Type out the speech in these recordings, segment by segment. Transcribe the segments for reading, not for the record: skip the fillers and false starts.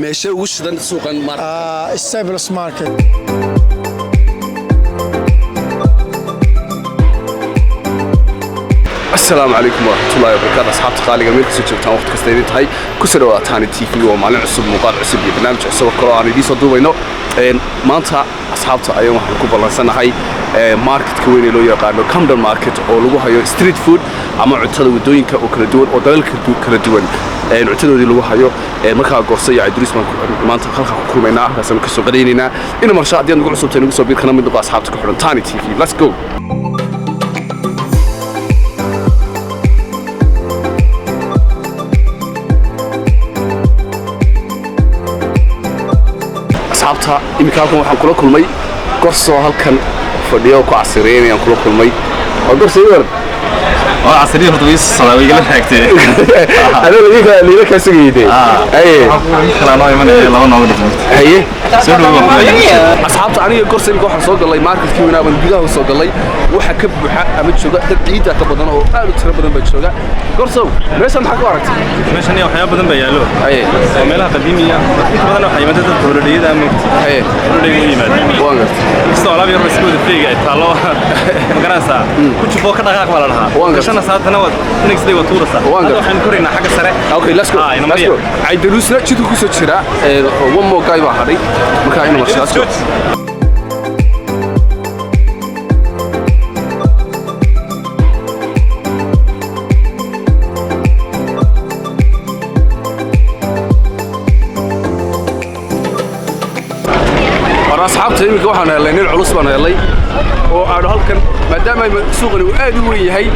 Meesha ugu shidan suuqan market? Stables Market. Asalaamu calaykum waraxmatullahi wabarakaatu, asxaabta qaaliga, meel kasoo joogtaan, waqti kasta idin tahay, kusoo dhawaataani TV. Waa maalin cusub, muuqaal cusub iyo barnaamij cusub oo kaloo aan idiin soo duubayno. Maanta asxaabta ayaan waxaan ku ballansanahay marketka weyn ee loo yaqaano Camden Market, oo lagu hayo street food ama cuntada waddooyinka oo kala duwan, oo dalalka kala duwan cuntadoodii lagu hayo. Markaa Gorso iyo Cabdiriis baan maanta halkaa ku kulmaynaa, halkaasaan kasoo qadaynaynaa. Ina marsha haddii aad nagu cusubtay, nagu soo biir, kana mid noqo asxaabta ku xidhan Tani TV. Let's go. Asxaabta, iminka halkan waxaan kula kulmay Gorsoo, halkan fadhiyo oo ku casireynayaan kula kulmay. Waa Gorso, ii waran. Waa casriye horta, way soo way igala raagtay. Adoo liila kaa sugayde. Haye. Kala noo imanaya, laba nooga dhigmay. Haye. Soo dhawow, waa ku Asxaabta, aniga Gorso iminka waxaan soo gallay marketkii weynaa baan gudaha u soo gallay. Waxa ka buuxa ama jooga dad ciidda ka badan oo aad u tiro badan baa jooga. Gorsow, meeshan maxaa ku aragtay? Meeshan iyo waxyaabo badan baa yaallo. Haye. Waa meelaha qadiimiya, inta badan waxaa yimaada dadka holidayada ama Haye. holiday u yimaada. Waan gartay. Inkastoo alaab yar oo iska wada feega ay taallo, ma garanaysaa, ku juboo ka dhaqaaq baa la dhahaa. Waan gartay. Gashana saatana waad next day waad tuuraysaa. Waan Hadda gartay. waxaynu koraynaa xagga sare. Okay, let's go. Ah, ina Let's mariya. go. Caydaruusna jidka ku soo jira. One more guy baa hadhay. Marka ina marsha, let's go. War asxaabta, iminka waxaan helay nin culus baan helay oo aanu halkan, maadaama suuqani uu aad u weyn yahay,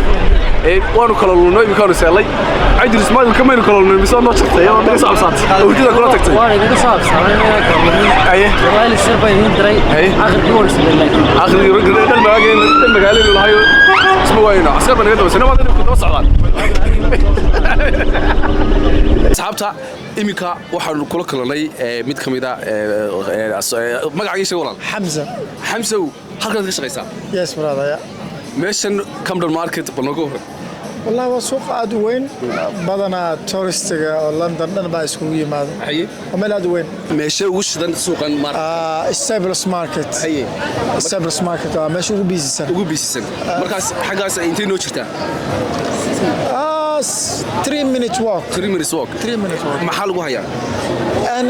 waanu kala lunno. Iminkaanu seelay Caydris maayil kamaynu kala lunnay, mise waa noo jartay oo naga soo cabsaatay oo hurdada kula tagtay? Waan idinka soo habsaamay inaan kala lumin. Haye. Wayl sir baa idin diray. Haye. Aqrigii waan isdilay laakiin. Aqrigii dhan magaalada, dhan magaalada lahayo isma waayno. Askar baa naga dambaysa, waa ku daba socdaan. Asxaabta, iminka waxaanu kula kulannay mid ka mid a magaciisa, walaal. Xamza. Xamsow, halkaad ka shaqaysaa? Yes, brother, yeah. Meeshan Camden Market bal nooga waran. Wallahi waa suuq aad u weyn, badanaa touristiga oo London dhan baa iskugu yimaado. Haye. Waa meel aad u weyn. Meesha ugu shidan suuqan market? Stables Market. Haye. Stables Market waa meesha ugu busysan. Ugu busysan. Markaas xaggaas intay noo jirtaa? 3 minute walk. 3 minutes walk. 3 minute walk. Maxaa lagu hayaa? And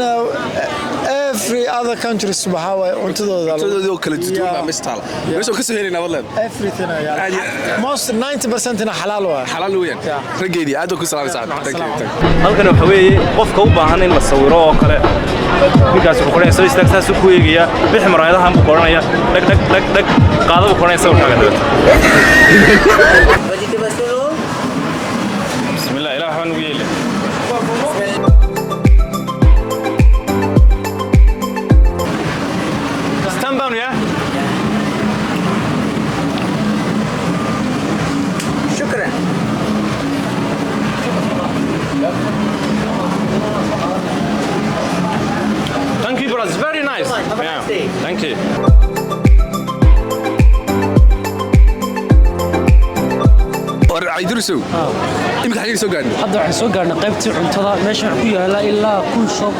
every other countries waxaa waaye cuntadooda. Cuntadoodii oo kala duwan baa meesha taala. Meesha ka soo helaynaa badleed. Everything ayaa most 90% na xalaal waa. Xalaal weeyaan. Yeah. Raggeedii aad baan ku salaamay, saaxiib. Thank you, thank you. Halkan waxa weeye qofka u baahan in la sawiro oo kale, ninkaas wuxuu qoranaya soo istaag, saasuu ku eegayaa, bixi maraayadahan buu qoranaya, dhag dhag dhag dhag, qaada buu qoranaya sawirkaaga dabeeta. Vegetable roll. Bismillah, ilaah waxbaa nugu yeeli. Stand down, yeah? Shukran. Thank you, brother. It's very nice. Have a nice day. Thank you. War Caydrusow, iminka xagee soo gaadhnay? Hadda waxaan soo gaarnay qaybtii cuntada. Meesha waxaa ku yaala ilaa 1000 shop.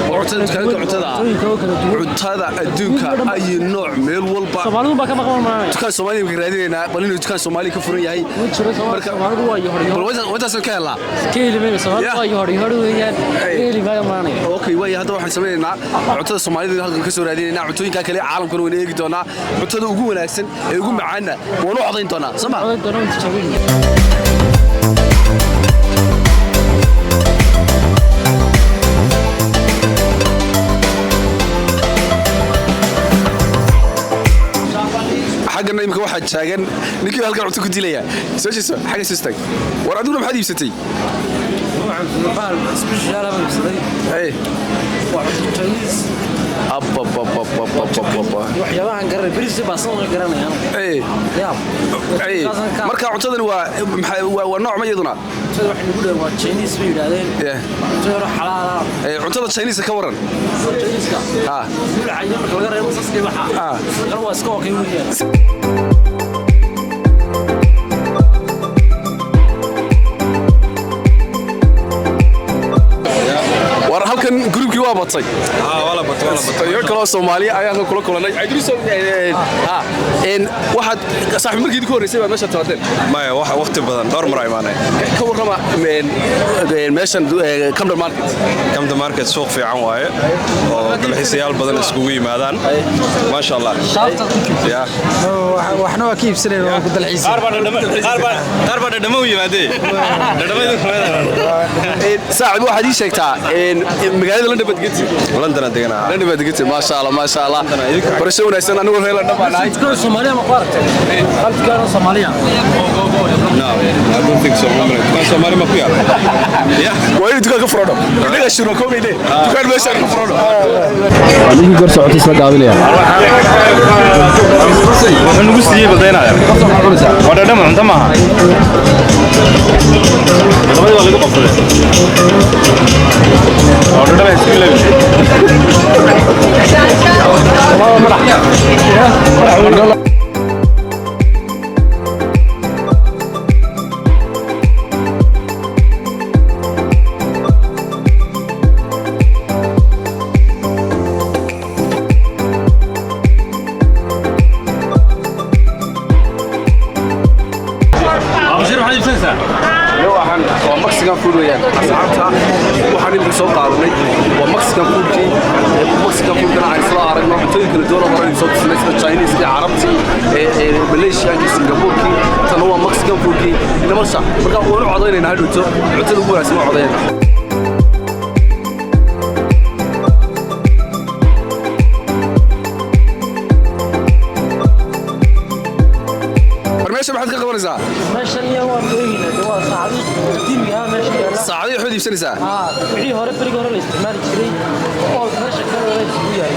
Oo cuntada, dukaanka cuntada ah. Cuntooyinka oo kala duwan. Cuntada adduunka ay nooc meel walba. Soomaalidu baa ka maqan maanay. Dukaan Soomaaliya imika raadinaynaa, bal inuu dukaan Soomaaliya ka furan yahay. Ma jiro. Soomaalidu waa yohor Bal yohor. Wantaasan ka helnaa. Ka heli mayno. Soomaalidu Yeah. waa yohor yohor weeyaan. Ka heli maayo maanay. Okay, waay, hadda waxaan samaynaynaa cuntada Soomaalida halkan ka soo raadinaynaa, cuntooyinka kale caalamkana wayna eegi doonaa, cuntada ugu wanaagsan ee ugu macaanna waanu codayn doonaa, soo ma? Codayn doona, waan tijaabin. Xaggana imika waxaa taagan ninkii halkan cunto ku dilaya. Soo jeeso, xagga soo istaag. War adiguna maxaad iibsatay? Bahal special baan iibsaday. Hey. Waa cunto Chinese. Abababababababa. Waxyaabahan garanay, bariis baa san garanayaan. Hey. Yaab. Hey. Marka cuntadani waa waa nooc ma iyaduna? Cuntada waxay nagu dhahan waa Chinese bay yidhaahdeen. Cunto yaro xalaal ah. Hey, cuntada Chinese ka waran. Chinese-ka. Ha. Mulca marka laga reebo saskay waxa. Ah. Kale waa iska okay weeyaan. War halkan guri Waa batay. Waa la batay, waa la batay. Iyo kaloo Soomaaliya ayaan kula kulanay. Idriiso, ha een waxaad saaxiib markii idinku horreysay baad meesha timaadeen? Maya, wax waqti badan, dhowr mar imaanay. Ka warrama meeshan Camden Market. Camden Market suuq fiican waaye oo dalxiisayaal badan iskugu yimaadaan, maasha Allah. Ya. Waxna waa ka iibsanayna, waa ku dalxiisay. Qaar baa dhadhamo u yimaadee, dhadhamo. Saaxiib, waxaad ii sheegtaa magaalada London baad degantihiin? London aan deganaa. London baad degantihiin, maasha Allah, maasha Allah. Barasho wanaagsan, anigu reer London baan nahay. Dukaan Soomaaliya ma ku aragtay? Hal dukaan oo Soomaaliya. No, I don't think so. Dukaan Soomaali ma ku yaala? Ya. Waa inuu dukaan ka furadho inaga shiro koobeyne, dukaan meeshaan ka furadho. Ninkii gor socotay isla gaabinaya. Wuxuu nagu siiyey baldaynaya waa dhadhamo, cunto maaha. Labadii waa lagu qabsaday oo dhadhama isku ilaabi. Bashir, maxaad iibsanaysaa? Waxaan waa Mexican food weeyaan. Asxaabta, waxaan idinka soo qaadanay waa Mexican foodkii. Mexican foodkana aan isla aragno cuntooyin kala duwan oo hore idin soo tusinay, sida Chinese-kii, Carabtii, Malaysiankii, Singaporekii. Tana waa Mexican foodkii inamasha. Marka waanu codaynaynaa hadhowto cuntada ugu wanaagsan waa codaynaa. War meesha maxaad ka qabanaysaa? Meeshan iyo waan eegayna, dee waa saacadihii qadiimiga ah meesha yaalla. Saacadihii waxaad iibsanaysaa? Haa, wixii hore, berigii hore la isticmaali jiray oo meesha kale wada isugu yahay.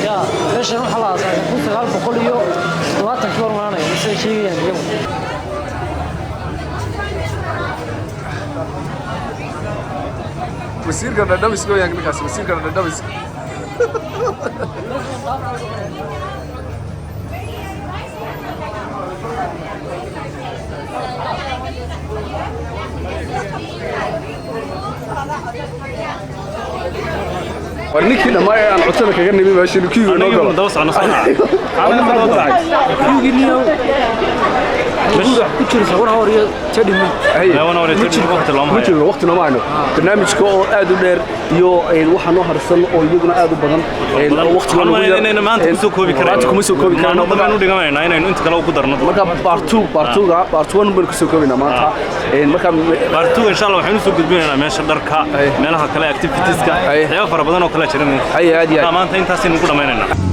Ya, meeshan waxaa la aasaasay 1970-kii war maanaya mise sheegayaan iyagu. Wasiirka dhadhamiska weeyaan ninkaas, wasiirka dhadhamiska. War ninkii dhammaa ee aan cuntada kaga nimi meesha inuu queue inoo Anigii galo. daba socno soo Ku jirta war hor iyo tadhimi. Waqti looma Ma hayo. jirno, waqti nooma hayno. Barnaamijka oo aad u dheer iyo waxaa noo harsan oo iyaguna aad u badan oo waqtiga Waxaan nagu yar. inaynu maanta kusoo koobi karayno. Maanta kuma soo koobi karayno. Maalmo dambe aynu dhiganaynaa inaynu inta kale ugu darno. Marka part 2, part 2ga, part 1 baynu kusoo koobaynaa maanta. Marka Part 2 insha Allah waxaynu soo gudbinaynaa meesha dharka, Ay. meelaha kale, activitieska, Ay. waxyaabo fara badan oo kale jira. Ay, aad iyo aad. Marka maanta intaasaynu ku dhammaynaynaa.